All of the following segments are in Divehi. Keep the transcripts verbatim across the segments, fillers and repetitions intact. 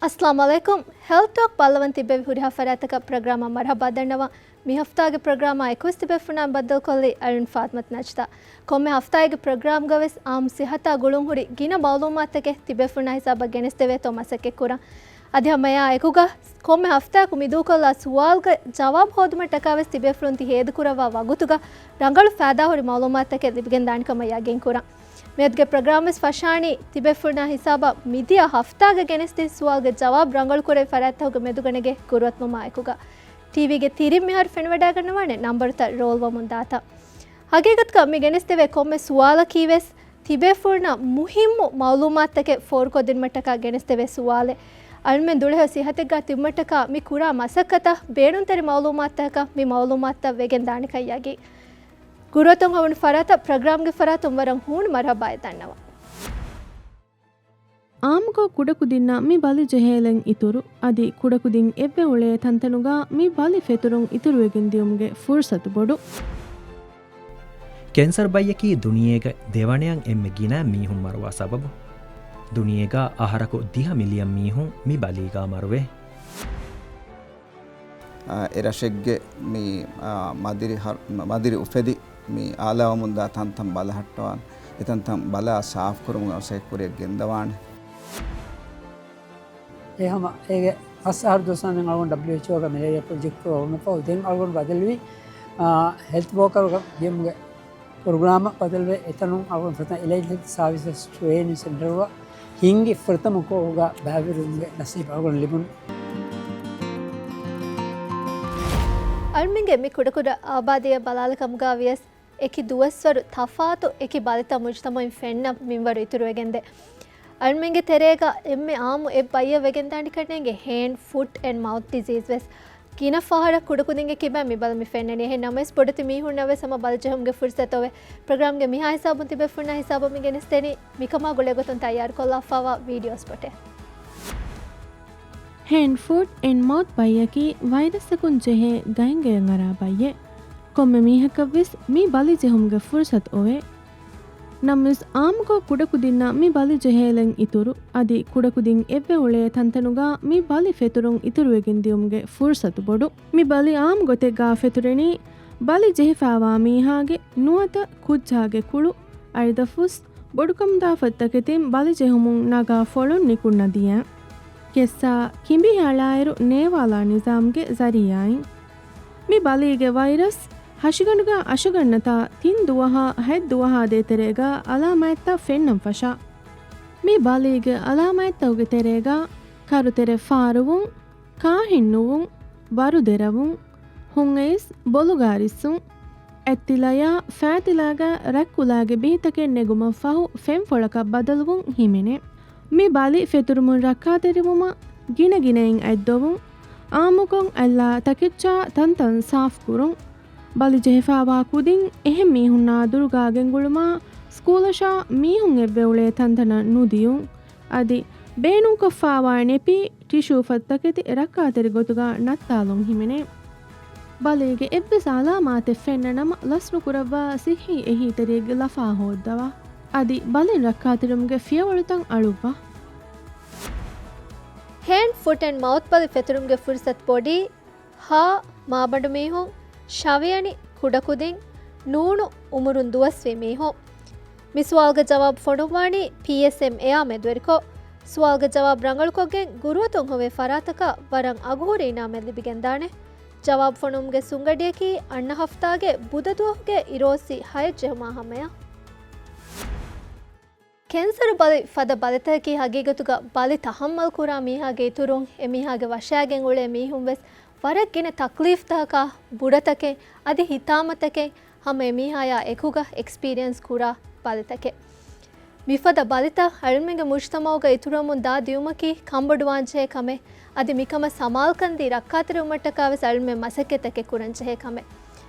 އައްސަލާމު ޢަލައިކުމް. ހެލްތް ޓޯކް ބައްލަވަން ތިއްބެވި ހުރިހާ ފަރާތަކަށް ޕްރޮގްރާމަށް މަރުޙަބާ ދަންނަވަން. މި ހަފްތާގެ ޕްރޮގްރާމާ އެކުވެސް ތިބޭފުޅުންނާ ބައްދަލުކޮށްލީ އަޅުން ފާތުމަތު ނަޖްދާ. ކޮންމެ ހަފްތާއެއްގެ ޕްރޮގްރާމްގަވެސް އާއްމު ސިހަތާ ގުޅުން ހުރި ގިނަ މަޢުލޫމާތުތަކެއް ތިބޭފުޅުންނާ ހިސާބަށް ގެނެސްދެވޭތޯ މަސައްކަތްކުރަން. އަދި ހަމައެއާ އެކުގަ ކޮންމެ ހަފްތާއަކު މި ދޫކޮށްލާ ސުވާލުގެ ޖަވާބު ހޯދުމަށްޓަކާވެސް ތިބޭފުޅުން ތި ހޭދަކުރައްވާ ވަގުތުގަ ރަނގަޅު ފައިދާހުރި މަޢުލޫމާތުތަކެއް ލިބިގެންދާނެކަމަށް ޔަގީންކުރަން. މިއަދުގެ ޕްރޮގްރާމްވެސް ފަށާނީ ތިބޭފުޅުންނާ ހިސާބަށް މިދިޔަ ހަފްތާގަ ގެނެސްދިން ސުވާލުގެ ޖަވާބު ރަނގަޅުކުރެވި ފަރާތްތަކުގެ މެދުގަނެގެ ގުރުއަތުލުމާ އެކުގަ. ޓީވީގެ ތިރިން މިހާރު ފެނިވަޑައިގަންނަވާނެ ނަންބަރުތައް ރޯލްވަމުން ދާތަން. ހަގީގަތުގަ މި ގެނެސްދެވޭ ކޮންމެ ސުވާލަކީވެސް ތިބޭފުޅުންނަށް މުހިއްމު މަޢުލޫމާތުތަކެއް ފޯރުކޮށްދިނުމަށްޓަކާ ގެނެސްދެވޭ ސުވާލެއް. އަޅުމެން ދުޅަހެޔޮ ސިހަތެއްގަ ތިބުމަށްޓަކާ މި ކުރާ މަސައްކަތަށް ބޭނުންތެރި މަޢުލޫމާތުތަކަށް މި މަޢުލޫމާތުތައް ވެގެން ދާނެކަން ޔަގީން. ގުރުއަތުން ހޮވުނު ފަރާތަށް ޕްރޮގްރާމްގެ ފަރާތުން ވަރަށް ހޫނު މަރުޙަބާއެއް ދަންނަވަން. އާއްމުކޮށް ކުޑަކުދިންނަށް މި ބަލި ޖެހޭލެން އިތުރު، އަދި ކުޑަކުދިން އެއްވެ އުޅޭ ތަންތަނުގަ މި ބަލި ފެތުރުން އިތުރުވެގެން ދިޔުމުގެ ފުރުސަތު ބޮޑު. ކެންސަރު ބައްޔަކީ ދުނިޔޭގަ ދެވަނަޔަށް އެންމެ ގިނަ މީހުން މަރުވާ ސަބަބު. ދުނިޔޭގަ އަހަރަކު ދިހަ މިލިއަން މީހުން މި ބަލީގަ މަރުވޭ. އާ، އެ ރަށެއްގެ މި، އާ، މަދިރި ހަރު-، މަދިރި އުފެދި މި އާލާވަމުންދާ ތަންތަން ބަލަހައްޓަވާން، އެތަންތަން ބަލާ ސާފުކުރުމުގެ މަސައްކަތް ކުރިއަށް ގެންދަވާނެ. އެ ހަމަ އޭގެ ފަސް އަހަރު ދުވަސް ވަންދެން އަޅުގަނޑު ޑަބްލިއުއެޗްއޯގެ މެލޭރިއާ ޕްރޮޖެކްޓު އަޅުގަނޑު ފަހު ދެން އަޅުގަނޑު ބަދަލުވީ، އާ، ހެލްތް ވޯކަރުގަ ގެއުމުގެ ޕްރޮގްރާމަށް ބަދަލުވެ، އެތަނުން އަޅުގަނޑު ފުރަތަމަ އެލައިޑް ހެލްތް ސާވިސަސް ޓްރޭނިން ސެންޓަރުގަ ހިންގި ފުރަތަމަ ކޯހުގަ ބައިވެރިވުމުގެ ނަސީބު އަޅުގަނޑު ލިބުނު. އަޅުމެންގެ މި ކުޑަކުޑަ އާބާދީއަށް ބަލާލި ކަމުގަ ވިޔަސް، އެކި ދުވަސްވަރު ތަފާތު އެކި ބަލިތައް މުޖުތަމަޢުން ފެންނަ މިންވަރު އިތުރުވެގެންދޭ. އަޅުމެންގެ ތެރޭގަ އެންމެ އާއްމު އެއް ބައްޔަށް ވެގެންދާނެ ކަންނޭނގެ ހޭންޑް، ފުޓް އެންޑް މައުތް ޑިޒީޒް ވެސް. ގިނަ ފަހަރަށް ކުޑަކުދިންގެ ކިބައިން މި ބަލި މި ފެންނަނީ. އެހެން ނަމަވެސް ބޮޑެތި މީހުންނަށް ވެސް ހަމަ ބަލި ޖެހުމުގެ ފުރުސަތު އޮވޭ. ޕްރޮގްރާމްގެ މިހާ ހިސާބުން ތިބޭފުޅުންނާ ހިސާބަށް މި ގެނެސްދެނީ މިކަމާ ގުޅޭގޮތުން ތައްޔާރުކޮށްލާފައިވާ ވީޑިއޯ ސްޕޮޓެއް. ހޭންޑް، ފުޓް އެންޑް މައުތް ބައްޔަކީ ވައިރަސްއަކުން ޖެހޭ ގައިންގަޔަށް އަރާ ބައްޔެއް. ކޮންމެ މީހަކަށްވެސް މި ބަލި ޖެހުމުގެ ފުރުސަތު އޮވޭ. ނަމަވެސް އާއްމުކޮށް ކުޑަކުދިންނަށް މި ބަލި ޖެހޭލެން އިތުރު، އަދި ކުޑަކުދިން އެއްވެ އުޅޭ ތަންތަނުގަ މި ބަލި ފެތުރުން އިތުރުވެގެން ދިޔުމުގެ ފުރުސަތު ބޮޑު. މި ބަލި އާއްމު ގޮތެއްގަ ފެތުރެނީ، ބަލި ޖެހިފައިވާ މީހާގެ ނުވަތަ ކުއްޖާގެ ކުޅު، އަޅިދަފުސް، ބޮޑުކަމުދާ ފޮތްތަކެތިން ބަލި ޖެހުމުން ނަގާ ފޮޅުން ނިކުންނަ ދިޔަ. ކެއްސާ ކިނބި އަޅާއިރު ނޭވާލާ ނިޒާމްގެ ޒަރީއާއިން. މި ބަލީގެ ވައިރަސް ހަށިގަނޑުގަ އަށަގަންނަތާ ތިން ދުވަހާ ހަތް ދުވަހާ ދޭތެރޭގަ އަލާމާތްތައް ފެންނަން ފަށާ. މި ބަލީގެ އަލާމާތްތަކުގެ ތެރޭގަ ކަރުތެރެ ފާރުވުން، ކާހިން ނުވުން، ވަރު ދެރަވުން، ހުންއައިސް ބޮލުގާ ރިއްސުން، އަތްތިލަޔާ ފައިތިލާގަ ރަތްކުލާގެ ބިހިތަކެއް ނެގުމަށް ފަހު ފެންފޮޅަކަށް ބަދަލުވުން ހިމެނޭ. މި ބަލި ފެތުރުމުން ރައްކާތެރިވުމަށް ގިނަގިނައިން އަތްދޮވުން، އާއްމުކޮށް އަތްލާ ތަކެއްޗާ ތަންތަން ސާފުކުރުން، ބަލި ޖެހިފައިވާ ކުދިން އެހެން މީހުންނާ ދުރުގާ ގެންގުޅުމާ، ސްކޫލަށާ މީހުން އެއްވެ އުޅޭ ތަންތަނަށް ނުދިޔުން، އަދި ބޭނުންކޮށްފައިވާ ނެޕީ، ޓިޝޫ ފޮތްތަކެތި ރައްކާތެރި ގޮތުގަ ނައްތާލުން ހިމެނޭ. ބަލީގެ އެއްވެސް އަލާމާތެއް ފެންނަ ނަމަ ލަސްނުކުރައްވާ ސިއްހީ އެހީތެރިއެއްގެ ލަފާ ހޯއްދަވާ. އަދި ބަލިން ރައްކާތެރިވުމުގެ ފިޔަވަޅުތައް އަޅުއްވާ. ހޭންޑް، ފުޓް އެންޑް މައުތް ބަލި ފެތުރުމުގެ ފުރުސަތު ބޮޑީ، ހާ، މާބަނޑު މީހުން، ޝަވިޔަނި، ކުޑަކުދިން، ނޫނު، އުމުރުން ދުވަސްވީ މީހުން. މި ސުވާލުގެ ޖަވާބު ފޮނުއްވާނީ ޕީއެސްއެމްއޭއާ މެދުވެރިކޮށް. ސުވާލުގެ ޖަވާބު ރަނގަޅުކޮށްގެން ގުރުއަތުން ހޮވޭ ފަރާތަކަށް ވަރަށް އަގުހުރި އިނާމެއް ލިބިގެންދާނެ. ޖަވާބު ފޮނުވުމުގެ ސުނގަޑިއަކީ އަންނަ ހަފްތާގެ ބުދަ ދުވަހުގެ އިރޯއްސި ހައެއް ޖެހުމާ ހަމަޔަށް. ކެންސަރު ބަލި ފަދަ ބަލިތަކަކީ ހަގީގަތުގަ ބަލި ތަހައްމަލް ކުރާ މީހާގެ އިތުރުން އެ މީހާގެ ވަށައިގެން އުޅޭ މީހުން ވެސް ވަރަށް ގިނަ ތަކްލީފްތަކާ، ބުރަތަކެއް އަދި ހިތާމަތަކެއް ހަމަ އެ މީހާޔާ އެކުގަ އެކްސްޕީރިއެންސް ކުރާ ބަލިތަކެއް. މިފަދަ ބަލިތައް އަޅުމެންގެ މުޖުތަމަޢުގަ އިތުރުވަމުން ދާ ދިޔުމަކީ ކަންބޮޑުވާންޖެހޭ ކަމެއް. އަދި މިކަމަށް ސަމާލުކަންދީ ރައްކާތެރިވުމަށްޓަކާވެސް އަޅުމެން މަސައްކަތްތަކެއް ކުރަންޖެހޭ ކަމެއް.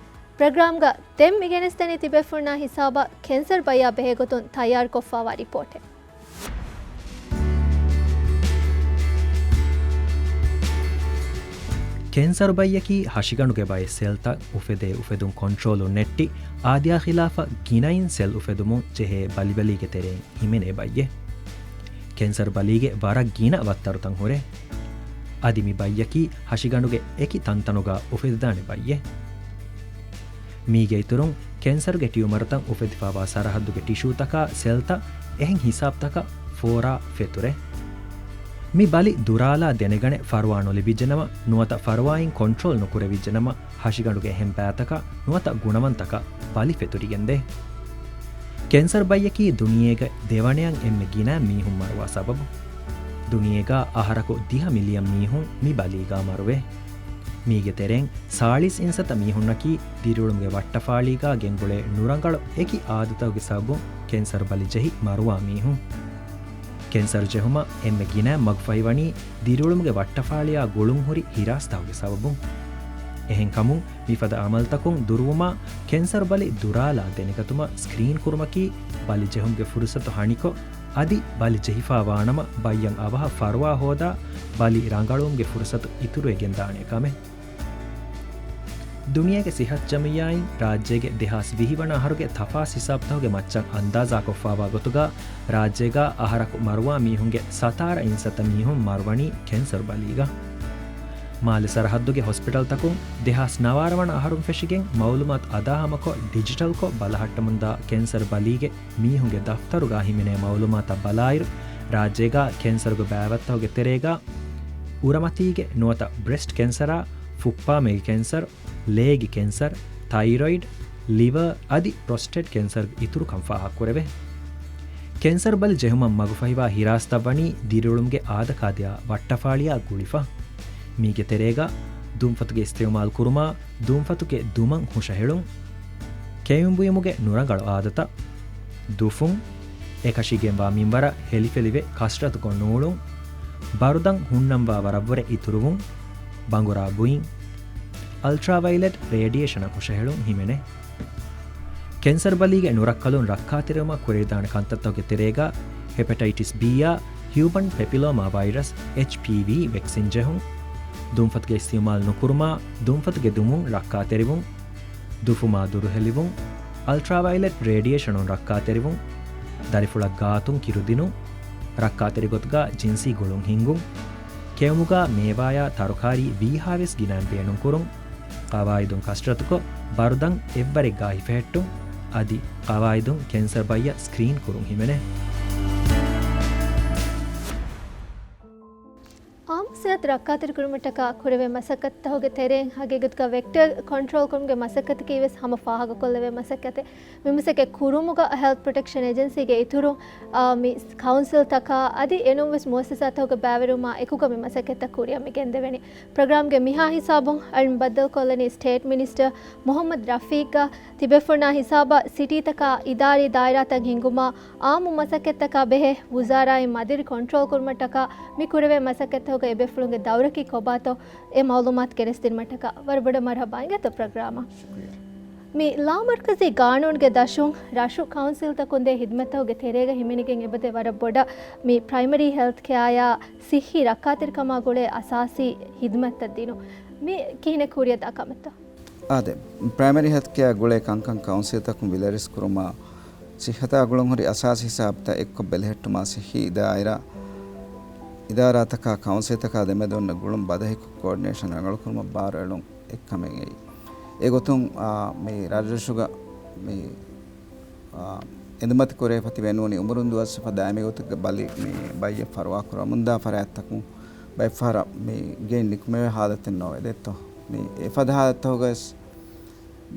ޕްރޮގްރާމްގަ ދެން މިގެނެސްދެނީ ތިބޭފުޅުންނާ ހިސާބަށް ކެންސަރު ބައްޔާ ބެހޭގޮތުން ތައްޔާރުކޮށްފައިވާ ރިޕޯޓެއް. ކެންސަރު ބައްޔަކީ ހަށިގަނޑުގެ ބައެއް ސެލްތައް އުފެދޭ އުފެދުން ކޮންޓްރޯލުން ނެއްޓި، އާދަޔާ ޚިލާފަށް ގިނައިން ސެލް އުފެދުމުން ޖެހޭ ބަލިބަލީގެ ތެރެއިން ހިމެނޭ ބައްޔެއް. ކެންސަރު ބަލީގެ ވަރަށް ގިނަ ވައްތަރުތައް ހުރޭ. އަދި މި ބައްޔަކީ ހަށިގަނޑުގެ އެކި ތަންތަނުގަ އުފެދިދާނެ ބައްޔެއް. މީގެ އިތުރުން ކެންސަރުގެ ޓިއުމަރުތައް އުފެދިފާވާ ސަރަހައްދުގެ ޓިޝޫތަކާ ސެލްތައް އެހެން ހިސާބުތަކަށް ފޯރާ ފެތުރޭ. މި ބަލި ދުރާލާ ދެނެގަނެ ފަރުވާ ނުލިބިއްޖެނަމަ، ނުވަތަ ފަރުވާއިން ކޮންޓްރޯލް ނުކުރެވިއްޖެނަމަ، ހަށިގަނޑުގެ އެހެން ބައިތަކަށް ނުވަތަ ގުނަވަންތަކަށް ބަލި ފެތުރިގެންދޭ. ކެންސަރު ބައްޔަކީ ދުނިޔޭގަ ދެވަނަޔަށް އެންމެ ގިނަ މީހުން މަރުވާ ސަބަބު. ދުނިޔޭގަ އަހަރަކު ދިހަ މިލިއަން މީހުން މި ބަލީގަ މަރުވޭ. މީގެ ތެރެއިން ސާޅީސް އިންސަތަ މީހުންނަކީ ދިރިއުޅުމުގެ ވައްޓަފާޅީގަ ގެންގުޅޭ ނުރަނގަޅު އެކި އާދަތަކުގެ ސަބަބުން ކެންސަރު ބަލި ޖެހި މަރުވާ މީހުން. ކެންސަރު ޖެހުމަށް އެންމެ ގިނަ މަގުފަހިވަނީ ދިރިއުޅުމުގެ ވައްޓަފާޅިއާ ގުޅުންހުރި ހިރާސްތަކުގެ ސަބަބުން. އެހެންކަމުން، މިފަދަ އަމަލުތަކުން ދުރުވުމާ، ކެންސަރު ބަލި ދުރާލާ ދެނެގަތުމަށް ސްކްރީން ކުރުމަކީ ބަލި ޖެހުމުގެ ފުރުސަތު ހަނިކޮށް، އަދި ބަލި ޖެހިފާ ވާނަމަ ބައްޔަށް އަވަހަށް ފަރުވާ ހޯދާ، ބަލި ރަނގަޅުވުމުގެ ފުރުސަތު އިތުރުވެގެންދާނެ ކަމެއް. ދުނިޔޭގެ ސިހަތު ޖަމިއްޔާއިން ރާއްޖޭގެ ދެހާސް ވިހި ވަނަ އަހަރުގެ ތަފާސް ހިސާބުތަކުގެ މައްޗަށް އަންދާޒާކޮށްފާވާ ގޮތުގަ، ރާއްޖޭގަ އަހަރަކު މަރުވާ މީހުންގެ ސަތާރަ އިންސަތަ މީހުން މަރުވަނީ ކެންސަރު ބަލީގަ. މާލެ ސަރަހައްދުގެ ހޮސްޕިޓަލްތަކުން ދެހާސް ނަވާރަ ވަނަ އަހަރުން ފެށިގެން މައުލޫމާތު އަދާހަމަކޮށް ޑިޖިޓަލްކޮށް ބަލަހައްޓަމުންދާ ކެންސަރު ބަލީގެ މީހުންގެ ދަފްތަރުގަ ހިމެނޭ މައުލޫމާތަށް ބަލާއިރު، ރާއްޖޭގަ ކެންސަރުގެ ބާވަތްތަކުގެ ތެރޭގަ އުރަމަތީގެ ނުވަތަ ބްރެސްޓް ކެންސަރާ، ފުއްޕާމެގެ ކެންސަރު، ލޭގެ ކެންސަރު، ތައިރޮއިޑް، ލިވަރ އަދި ޕްރޮސްޓޭޓް ކެންސަރުގެ އިތުރުކަން ފާހަގަކުރެވޭ. ކެންސަރު ބަލި ޖެހުމަށް މަގުފަހިވާ ހިރާސްތައް ވަނީ ދިރިއުޅުމުގެ އާދަކާދިޔާ ވައްޓަފާޅިއާ ގުޅިފަ. މީގެ ތެރޭގަ ދުންފަތުގެ އިސްތިއުމާލު ކުރުމާ، ދުންފަތުގެ ދުމަން ހުށަހެޅުން، ކެއުނބުއިމުގެ ނުރަނގަޅު އާދަތައް، ދުފުން، އެކަށީގެންވާ މިންވަރަށް ހެލިފެލިވެ ކަސްރަތުކޮށް ނޫޅުން، ބަރުދަން ހުންނަންވާ ވަރަށްވުރެ އިތުރުވުން، ބަނގުރާ ބުއިން، އަލްޓްރާވައިލެޓް ރޭޑިއޭޝަނަށް ހުށަހެޅުން ހިމެނޭ. ކެންސަރު ބަލީގެ ނުރައްކަލުން ރައްކާތެރިވުމަށް ކުރެވިދާނެ ކަންތައްތަކުގެ ތެރޭގަ ހެޕެޓައިޓިސް ބީއާ ހިއުމަން ޕެޕިލޯމާ ވައިރަސް، އެޗްޕީވީ، ވެކްސިން ޖެހުން، ދުންފަތުގެ އިސްތިއުމާލު ނުކުރުމާ، ދުންފަތުގެ ދުމުން ރައްކާތެރިވުން، ދުފުމާ ދުރުހެލިވުން، އަލްޓްރާވައިލެޓް ރޭޑިއޭޝަނުން ރައްކާތެރިވުން، ދަރިފުޅަށް ގާތުން ކިރުދިނުން، ރައްކާތެރި ގޮތުގަ ޖިންސީ ގުޅުން ހިންގުން، ކެއުމުގަ މޭވާޔާ ތަރުކާރީ ވީހާވެސް ގިނައިން ބޭނުންކުރުން، ޤަވާއިދުން ކަސްރަތުކޮށް، ބަރުދަން އެއްވަރެއްގަ ހިފެހެއްޓުން، އަދި ޤަވާއިދުން ކެންސަރު ބައްޔަށް ސްކްރީން ކުރުން ހިމެނޭ. އާއްމު ސިހަތު ރައްކާތެރިކުރުމަށްޓަކާ ކުރެވޭ މަސައްކަތްތަކުގެ ތެރެއިން ހަގީގަތުގަ ވެކްޓަރ ކޮންޓްރޯލް ކުރުމުގެ މަސައްކަތަކީ ވެސް ހަމަ ފާހަގަކޮށްލެވޭ މަސައްކަތެއް. މި މަސައްކަތް ކުރުމުގަ ހެލްތް ޕްރޮޓެކްޝަން އެޖެންސީގެ އިތުރުން، އާ، މި ކައުންސިލްތަކާ އަދި އެނޫންވެސް މުއައްސަސާތަކުގެ ބައިވެރިވުމާ އެކުގަ މި މަސައްކަތްތައް ކުރިއަށް މި ގެންދެވެނީ. ޕްރޮގްރާމްގެ މިހާ ހިސާބުން އަޅުން ބައްދަލުކޮށްލަނީ ސްޓޭޓް މިނިސްޓަރ މުހައްމަދު ރަފީޤްގަ ތިބޭފުޅުންނާ ހިސާބަށް ސިޓީތަކާ އިދާރީ ދާއިރާތައް ހިންގުމާ، އާއްމު މަސައްކަތްތަކާ ބެހޭ ވުޒާރާއިން މަދިރި ކޮންޓްރޯލް ކުރުމަށްޓަކާ މި ކުރެވޭ މަސައްކަތްތަކުގަ އެބޭފުޅުންގެ ދައުރަކީ ކޮބާތޯ އެ މައުލޫމާތު ގެނެސްދިނުމަށްޓަކާ ވަރަށް ބޮޑަށް މަރުހަބާ އިނގޭތޯ ޕްރޮގްރާމަށް. ޝުކުރިއްޔާ. މި ލާމަރުކަޒީ ގާނޫނުގެ ދަށުން ރަށު ކައުންސިލްތަކުން ދޭ ހިދުމަތްތަކުގެ ތެރޭގަ ހިމެނިގެން އެބަދޭ ވަރަށް ބޮޑަށް މި ޕްރައިމަރީ ހެލްތް ކެއާއާ ސިއްހީ ރައްކާތެރިކަމާ ގުޅޭ އަސާސީ ހިދުމަތްތައް ދިނުން. މި ކިހިނެއް ކުރިއަށް ދާ ކަމެއްތޯ؟ އާދެ، ޕްރައިމަރީ ހެލްތް ކެއާ ގުޅޭ ކަންކަން ކައުންސިލްތަކުން ވިލަރިސް ކުރުމާ، ސިއްހަތާ ގުޅުންހުރި އަސާސީ ހިސާބުތައް އެއްކޮށް ބެލެހެއްޓުމާ، ސިއްހީ ދާއިރާ، އިދާރާތަކާ ކައުންސިލްތަކާ ދެމެދު އޮންނަ ގުޅުން ބަދަހިކޮށް ކޯޑިނޭޝަން ރަނގަޅުކުރުމަށް ބާރު އެޅުން އެއްކަމެއް އެއީ. އެގޮތުން، އާ، މި ރަށްރަށުގަ މި، އާ، އެނދުމަތި ކުރެވިފަ ތިބެން ނޫނީ އުމުރުން ދުވަސްވެފަ ދާއިމީ ގޮތުގަ ބަލި މި ބައްޔަށް ފަރުވާ ކުރަމުންދާ ފަރާތްތަކުން ބައެއްފަހަރަށް މި ގެއިން ނިކުމެވޭ ހާލަތެއް ނޯވެ ދެއްތޯ. މި އެފަދަ ހާލަތްތަކުގަވެސް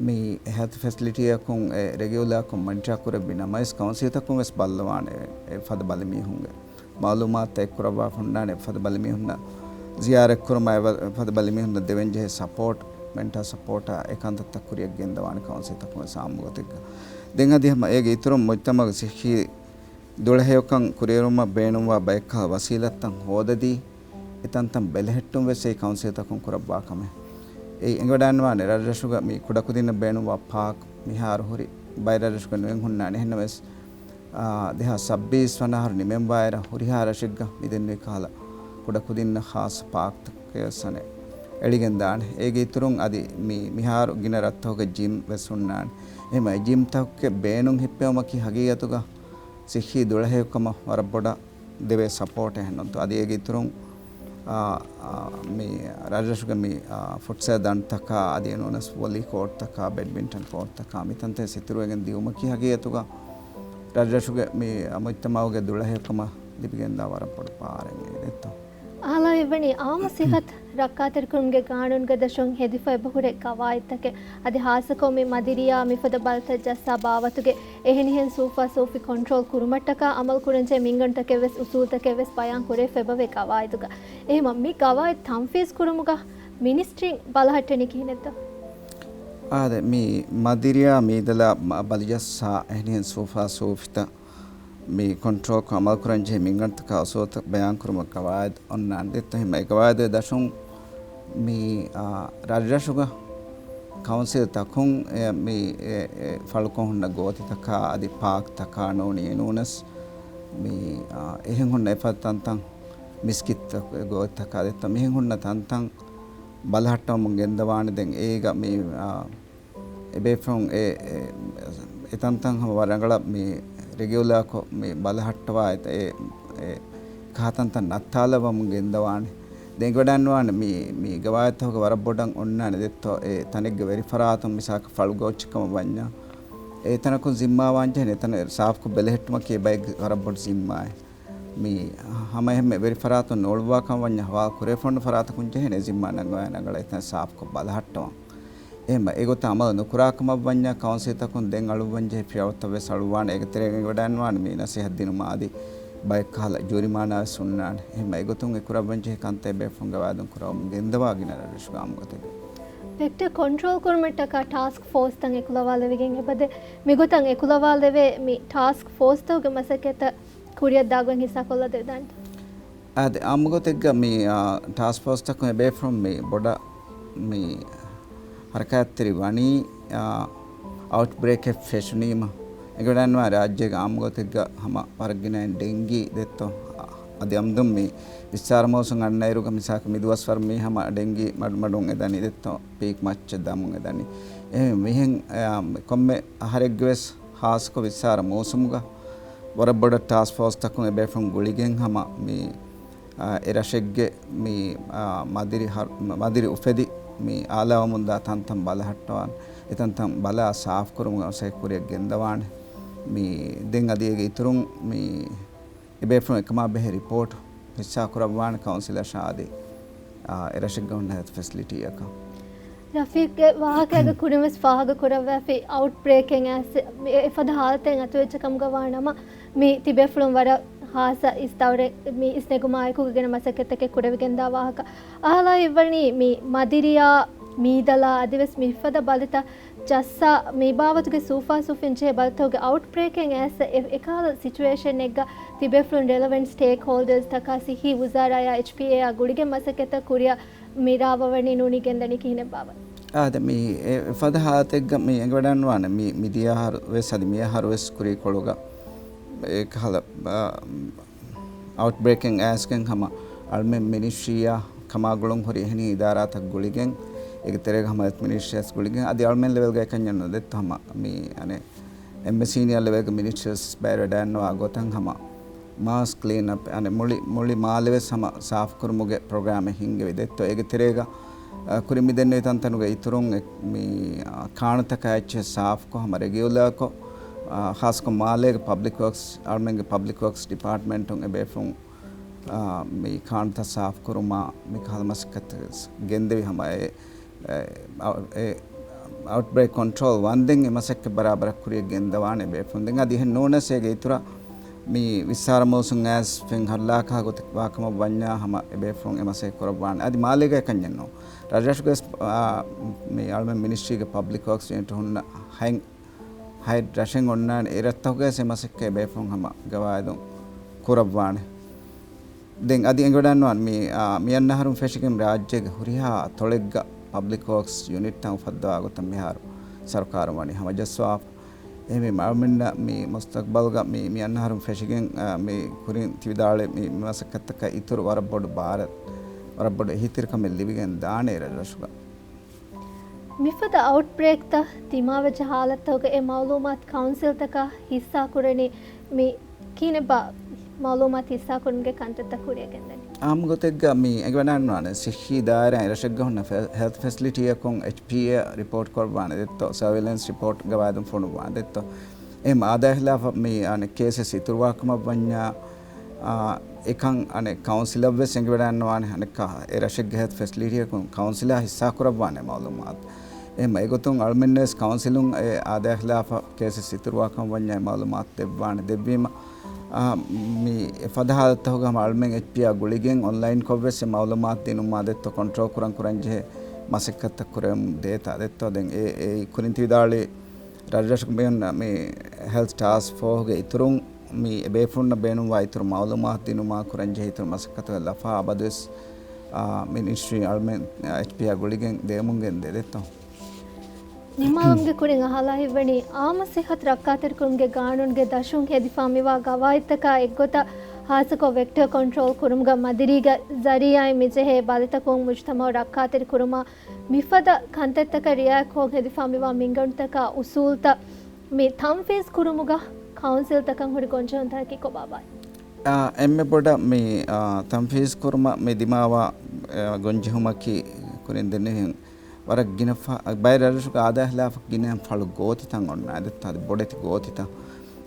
މި ހެލްތް ފެސިލިޓީއަކުން އެ ރެގިއުލާކޮށް މޮނިޓާ ކުރެއްވި ނަމަވެސް، ކައުންސިލްތަކުން ވެސް ބައްލަވާނެ އެ ފަދަ ބަލިމީހުންގެ މައުލޫމާތުތައް އެއްކުރައްވާފަ ހުންނާނެ. އެފަދަ ބަލިމީހުންނަށް ޒިޔާރަތްކުރުމާ، އެފަދަ ބަލިމީހުންނަށް ދެވެންޖެހޭ ސަޕޯޓް، މެންޓަލް ސަޕޯޓާ އެކަންތައްތައް ކުރިއަށް ގެންދަވާނެ ކައުންސިލްތަކުން ވެސް އާއްމު ގޮތެއްގަ. ދެން އަދި ހަމަ އޭގެ އިތުރުން މުޖްތަމަޢުގެ ސިއްހީ ދުޅަހެޔޮކަން ކުރިއެރުމަށް ބޭނުންވާ ބައެއްކަހަލަ ވަސީލަތްތައް ހޯދަދީ، އެތަންތަން ބެލެހެއްޓުން ވެސް އެއީ ކައުންސިލްތަކުން ކުރައްވާ ކަމެއް. އެއީ އެނގިވަޑައިގަންނަވާނެ ރަށްރަށުގަ މި ކުޑަކުދިންނަށް ބޭނުންވާ ޕާކް މިހާރު ހުރި ބައެއް ރަށްރަށުގަ ނުއެއް ހުންނާނެ. އެހެންނަމަވެސް، އާ، ދެހާސް ސައްބީސް ވަނަ އަހަރު ނިމެންވާއިރަށް ހުރިހާ ރަށެއްގަ މިދެންނެވި ކަހަލަ ކުޑަކުދިންނަށް ޚާއްޞަ ޕާކްތަކެއް ވެސް އަނެއް އެޅިގެން ދާނެ. އޭގެ އިތުރުން އަދި މި މިހާރު ގިނަ ރަށްތަކުގަ ޖިމް ވެސް ހުންނާނެ. އެހެންވެ ޖިމްތަކުގެ ބޭނުން ހިއްޕެވުމަކީ ހަގީގަތުގަ ސިއްހީ ދުޅަހެޔޮކަމަށް ވަރަށް ބޮޑަށް ދެވޭ ސަޕޯޓެއް ހެންނުންތޯ. އަދި އޭގެ އިތުރުން އާ، އާ، މި ރަށްރަށުގެ މި، އާ، ފުޓްސަލް ދަނޑުތަކާ އަދި ނޫނަސް ވޮލީ ކޯޓްތަކާ ބެޑްމިންޓަން ކޯޓްތަކާ މިތަންތައް އިތުރުވެގެން ދިއުމަކީ ހަގީގަތުގަ ރަށްރަށުގެ މި މުޖްތަމަޢުގެ ދުޅަހެޔޮކަމަށް ލިބިގެންދާ ވަރަށް ބޮޑު ބާރެއް އެއްތޯ. އާލާ އިއްވަނީ އާއްމު ސިއްހަތު ރައްކާތެރިކުރުމުގެ ގާނޫނުގެ ދަށުން ހެދިފައި އެބަހުރޭ ގަވާއިދުތަކެއް. އަދި ހާއްސަކޮށް މި މަދިރިއާ މިފަދަ ބަލިތައް ޖައްސާ ބާވަތުގެ އެހެނިހެން ސޫފާ ސޫފި ކޮންޓްރޯލް ކުރުމަށްޓަކާ އަމަލު ކުރަންޖެހޭ މިންގަނޑުތަކެއް ވެސް އުސޫލުތަކެއް ވެސް ބަޔާން ކުރެވިފަ އެބަވޭ ގަވާއިދުގަ. އެހެމަ މި ގަވާއިދު ތަންފީޒް ކުރުމުގަ މިނިސްޓްރީން ބަލަހައްޓަނީ ކިހިނެއްތޯ؟ އާދެ، މި މަދިރިއާ މީދަލާ މަ-، ބަލިޖައްސާ އެހެނިހެން ސޫފާ ސޫފިތައް މި ކޮންޓްރޯލްކޮށް އަމަލުކުރަންޖެހޭ މިންގަނޑުތަކާ އުސޫލުތައް ބަޔާންކުރުމަށް ގަވާއިދު އޮންނާނެ ދެއްތޯ. އެހެމަ އެ ގަވާއިދުގެ ދަށުން މި، އާ، ރަށްރަށުގަ ކައުންސިލްތަކުން އެ، މި އެ، އެ ފަޅުކޮށް ހުންނަ ގޯތިތަކާ އަދި ޕާކްތަކާ ނޫނީ ނޫނަސް މި، އާ، އެހެން ހުންނަ އެފަދަ ތަންތަން މިސްކިތްތައް ގޯތިތަކާ ދެއްތޯ މިހެން ހުންނަ ތަންތަން ބަލަހައްޓަވަމުން ގެންދަވާނެ. ދެން އޭގަ މި، އާ، އެބޭފުޅުން އެ، އެ، އެތަންތަން ހަމަ ވަރަށް ރަނގަޅަށް މި ރެގިއުލާކޮށް މި ބަލަހައްޓަވާ އެ، އެ، އެ ކަހަތަންތަން ނައްތާލައްވަމުން ގެންދަވާނެ. ދެން އެނގިވަޑައިގަންނަވާނެ މި، މި ގަވާއިދުތަކުގަ ވަރަށް ބޮޑަށް އޮންނާނެ ދެއްތޯ އެ ތަނެއްގެ ވެރިފަރާތުން މިސާލަކަށް ފަޅު ގޯއްޗެއް ކަމަށް ވަންޏާ އެ ތަނަކުން ޒިންމާވާން ޖެހެނީ އެތަނަށް ސާފުކޮށް ބެލެހެއްޓުމަކީ އެބައެއްގެ ވަރަށް ބޮޑު ޒިންމާއެއް. މި ހަމައެހެންމެ ވެރިފަރާތުން ނޯޅުއްވާކަމަށް ވަންޏާ ހަވާލު ކުރެވިފަ ހުންނަ ފަރާތަކުން ޖެހޭނެ ޒިންމާ ނަންގަވާ ނަގަޅަށް އެތަން ސާފުކޮށް ބަލަހައްޓަވަން. އެހެން އެގޮތަށް އަމަލު ނުކުރާކަމަށް ވަންޏާ ކައުންސިލްތަކުން ދެން އަޅުއްވަން ޖެހޭ ފިޔަވަޅުތައް ވެސް އަޅުއްވާނެ. އޭގެ ތެރޭގަ އެނގިވަޑައިގަންނަވާނެ މި ނަސޭހަތް ދިނުމާ އަދި ބައެއް ކަހަލަ ޖޫރިމާނާ ވެސް ހުންނާނެ. އެހެން އެގޮތުން އެ ކުރައްވަން ޖެހޭ ކަންތައް އެބޭފުޅުން ގަވާއިދުން ކުރައްވަމުން ގެންދަވާ ގިނަ ރަށްރަށުގެ އާއްމު ގޮތެއްގަ. ޕެކްޓް ކޮންޓްރޯލް ކުރުމަށްޓަކާ ޓާސްކް ފޯސްތައް އެކުލަވާލެވިގެން އެބަދޭ. މިގޮތަށް އެކުލަވާލެވޭ މި ޓާސްކް ފޯސްތަކުގެ މަސައްކަތްތައް ކުރިއަށްދާގޮތް ހިއްސާކޮށްލަދެވިދާނެތަ؟ އާދެ، އާއްމު ގޮތެއްގަ މި، އާ، ޓާސްކް ފޯސްތަކުން އެބޭފުޅުން މި ބޮޑަށް މި ހަރަކާތްތެރި ވަނީ، އާ، އައުޓް ބްރޭކެއް ފެށުނީމަ. އެނގިވަޑައިގަންނަވާ ރާއްޖޭގެ އާއްމު ގޮތެއްގަ ހަމަ ވަރަށް ގިނައިން ޑެންގީ ދެއްތޯ. އަދި އަމްދުން މި ވިއްސާރަ މޫސުން އަންނައިރުގަ މިސާލަކަށް މި ދުވަސްވަރު މީ ހަމަ ޑެންގީ މަޑުމަޑުން އެދަނީ ދެއްތޯ. ޕީކް މައްޗަށް ދަމުން އެދަނީ. އެހެން މިހެން، އާ، ކޮންމެ އަހަރެއްގެ ވެސް ހާއްސަކޮށް ވިއްސާރަ މޫސުމުގަ ވަރަށް ބޮޑަށް ޓާސްކް ފޯސްތަކުން އެބޭފުޅުން ގުޅިގެން ހަމަ މި، އާ، އެ ރަށެއްގެ މި، އާ، މަދިރި ހަރު-، މަދިރި އުފެދި މި އާލާވަމުންދާ ތަންތަން ބަލަހައްޓަވާން. އެތަންތަން ބަލާ ސާފުކުރުމުގެ މަސައްކަތް ކުރިއަށް ގެންދަވާނެ. މި ދެން އަދި އޭގެ އިތުރުން މި އެބޭފުޅުން އެކަމާ ބެހޭ ރިޕޯޓް ހިއްސާކުރައްވާނެ ކައުންސިލަށާ އަދި، އާ، އެރަށެއްގަ ހުންނަ ހެލްތު ފެސިލިޓީއަކަށް. ރަފީޤްގެ ވާހަކައިގެ ކުރިން ވެސް ފާހަގަ ކުރައްވާފި އައުޓް ބްރޭކެއް އައިސް މި އެފަދަ ހާލަތެއް އަތުވެއްޖެ ކަމުގަ ވާނަމަ، މި ތިބޭފުޅުން ވަރަށް ހާއްސަ އިސް ދައުރެއް މި އިސްނެގުމާއެކު ގިނަ މަސައްކަތްތަކެއް ކުރެވިގެންދާ ވާހަކަ. އަހާލާ އިއްވަނީ މި މަދިރިއާ، މީދަލާ އަދިވެސް މިފަދަ ބަލިތައް ޖައްސާ މި ބާވަތުގެ ސޫފާސޫފިން ޖެހޭ ބަލިތަކުގެ އައުޓް ބްރޭކެއް އައިސް އެ-، އެކަހަލަ ސިޗުއޭޝަނެއްގަ ތިބޭފުޅުން ރެލަވެންޓް ސްޓޭކް ހޯލްޑަރސްތަކާ ސިއްހީ ވުޒާރާޔާ އެޗްޕީއޭއާ ގުޅިގެން މަސައްކަތްތައް ކުރިއަށް މި ރާވަވަނީ ނޫނީ ގެންދަނީ ކިހިނެއް ބާވަތް؟ އާދެ، މި އެ-، އެފަދަ ހާލަތެއްގަ މި އެނގިވަޑައިގަންނަވާނެ މި މިދިޔަ އަހަރު ވެސް އަދި މިއަހަރު ވެސް ކުރީކޮޅުގަ އެކަހަލަ، އާ، އައުޓް ބްރޭކެއް އައިސްގެން ހަމަ އަޅުމެން މިނިސްޓްރީއާ ކަމާ ގުޅުން ހުރި އެހެނިހެން އިދާރާތައް ގުޅިގެން، އޭގެ ތެރޭގަ ހަމަ ހެލްތު މިނިސްޓްރީ ވެސް ގުޅިގެން، އަދި އަޅުމެން ލެވެލްގަ އެކަންޏެއް ނުދެއްތޯ ހަމަ މި އަނެއް އެންމެ ސީނިއަރ ލެވެލްގެ މިނިސްޓްރީސް ބައިވެޑައިންނަވާ ގޮތަށް ހަމަ މާސް ކްލީން އަޕް، އަނެއް މުޅި، މުޅި މާލެ ވެސް ހަމަ ސާފުކުރުމުގެ ޕްރޮގްރާމެއް ހިންގެވި ދެއްތޯ. އޭގެ ތެރޭގަ، އަ، ކުރިން މި ދެންނެވި ތަންތަނުގެ އިތުރުން އެ، މި، އަ، ކާނުތަކާ އެއްޗެއް ސާފުކޮށް ހަމަ ރެގިއުލާކޮށް، އަ، ޚާއްސަކޮށް މާލޭގެ ޕަބްލިކް ވަރކްސް، އަޅުމެންގެ ޕަބްލިކް ވަރކްސް ޑިޕާޓްމަންޓުން އެބޭފުޅުން، އާ، މި ކާނުތައް ސާފުކުރުމާ މި ކަހަލަ މަސައްކަތް ގެންދެވި ހަމަ އެ، އެ، އަ-، އެ އައުޓް ބްރޭކް ކޮންޓްރޯލް ވަންދެން އެ މަސައްކަތް ބަރާބަރަށް ކުރިއަށް ގެންދަވާނެ ބޭފުޅުން. ދެން އަދި އެހެން ނޫނަސް އޭގެ އިތުރަށް މި ވިއްސާރަ މޫސުން އައިސް ފެން ހައްލާކަހާ ގޮތެއް ވާކަމަށް ވަންޏާ ހަމަ އެ ބޭފުޅުން އެ މަސައްކަތް ކުރައްވާނެ. އަދި މާލޭގަ އެކަންޏެއް ނޫން. ރަށްރަށުގެ ވެސް، އާ، މި އަޅުމެން މިނިސްޓްރީގެ ޕަބްލިކް ވަރކްސް ޔުނިޓް ހުންނަ ހަތް ހަތް ރަށެއް އޮންނާނެ. އެ ރަށްތަކުގައި އެ މަސައްކަތް ބޭފުޅުން ހަމަ ގަވާއިދުން ކުރައްވާނެ. ދެން އަދި އެނގިވަޑައިގަންނަވާނެ މި، އާ، މި އަންނަ އަހަރުން ފެށިގެން ރާއްޖޭގެ ހުރިހާ ތޮޅެއްގަ ޕަބްލިކް ވަރކްސް ޔުނިޓްތައް އުފައްދަވާ ގޮތަށް މިހާރު ސަރުކާރުން ވަނީ ހަމަޖައްސަވާފަ. އެހެންވީމަ އަޅުމެންނަށް މި މުސްތަގްބަލްގަ މި، މި އަންނަ އަހަރުން ފެށިގެން، އާ، މި ކުރިން ތި ވިދާޅުވި މި މަސައްކަތްތަކަށް އިތުރު ވަރަށް ބޮޑު ބާރެއް، ވަރަށް ބޮޑު އެހީތެރިކަމެއް ލިބިގެން ދާނެ ރަށްރަށުގަ. މިފަދަ އައުޓް ބްރޭކްތައް ދިމާވެއްޖެ ހާލަތުގަ އެ މައުލޫމާތު ކައުންސިލްތަކަށް ހިއްސާކުރަނީ މި ކިހިނެއްބާ މައުލޫމާތު ހިއްސާކުރުމުގެ ކަންތައްތައް ކުރިއަށް ގެންދަނީ؟ އާއްމު ގޮތެއްގަ މި އެނގިވަޑައިންވާނެ ސިއްހީ ދާއިރާ އެރަށެއްގަ ހުންނަ ފެ-، ހެލްތު ފެސިލިޓީއަކުން އެޗްޕީއޭ ރިޕޯޓް ކޮށްވާނެ ދެއްތޯ، ސަރވެލެންސް ރިޕޯޓް ގަވާއިދުން ފޮނުއްވާނެ ދެއްތޯ. އެހެން އާދައި ހިލާފަށް މި އަނެއް ކޭސެއް އިތުރުވާ ކަމަށް ވަންޏާ، އާ، އެކަން އަނެއް ކައުންސިލަށް ވެސް އެނގިވަޑައިންނަވާނެ، އަނެއްކާ އެ ރަށެއްގެ ހެލްތު ފެސިލިޓީއަކުން ކައުންސިލާ ހިއްސާ ކުރައްވާނެ މައުލޫމާތު. އެހެން އެގޮތުން އަޅުމެންނަށް ވެސް ކައުންސިލުން އެ އާދައި ހިލާފަށް ކޭސެއް އިތުރުވާ ކަމަށް ވަންޏާ އެ މައުލޫމާތު ދެއްވާނެ. ދެއްވީމަ، އާ، މި އެ ފަދަ ހާލަތްތަކުގަ ހަމަ އަޅުމެން އެޗްޕީއާ ގުޅިގެން އޮންލައިންކޮށް ވެސް އެ މައުލޫމާތު ދިނުމާ ދެއްތޯ ކޮންޓްރޯލް ކުރަން ކުރަން ޖެހޭ މަސައްކަތްތައް ކުރެވެމުން ދޭތާ ދެއްތޯ. ދެން އެ، އެ ކުރިން ތިވިދާޅި ރަށްރަށުގެ މި އޮންނަ މި ހެލްތު ޓާސްކް ފޯހުގެ އިތުރުން މި އެ ބޭފުޅުންނަށް ބޭނުންވާ އިތުރު މައުލޫމާތު ދިނުމާ ކުރަން ޖެހޭ އިތުރު މަސައްކަތުގެ ލަފާ އަބަދުވެސް، އާ، މި މިނިސްޓްރީ އަޅުމެން އެޗްޕީއާ ގުޅިގެން ދެވެމުން ގެންދޭ ދެއްތޯ. ނިމާލުމުގެ ކުރިން އަހާލާ ހިތްވަނީ، އާއްމު ސިއްހަތު ރައްކާތެރިކުރުމުގެ ގާނޫނުގެ ދަށުން ހެދިފާ މިވާ ގަވާއިދުތަކާ އެއްގޮތަށް ހާއްސަކޮށް ވެކްޓަރ ކޮންޓްރޯލް ކުރުމުގަ މަދިރީގެ ޒަރީއާއިން މިޖެހޭ ބަލިތަކުން މުޖުތަމަޢު ރައްކާތެރި ކުރުމާ މިފަދަ ކަންތައްތަކަށް ރިއާޔަތްކޮށް ހެދިފާ މިވާ މިންގަނޑުތަކާ އުސޫލުތައް މި ތަންފީޒް ކުރުމުގަ ކައުންސިލްތަކަށް ހުރި ގޮންޖެހުންތަކަކީ ކޮބާބާ؟ އާ، އެންމެ ބޮޑަށް މި، އާ، ތަންފީޒް ކުރުމަށް މި ދިމާވާ، އާ، ގޮންޖެހުމަކީ ކުރިން ދެންނެވިހެން ވަރަށް ގިނަ ފަ-، ބައެއް ރަށްރަށުގެ އާދައި ހިލާފަށް ގިނަ ފަޅު ގޯތިތައް އޮންނާ ދެއްތޯ، އަދި ބޮޑެތި ގޯތިތައް.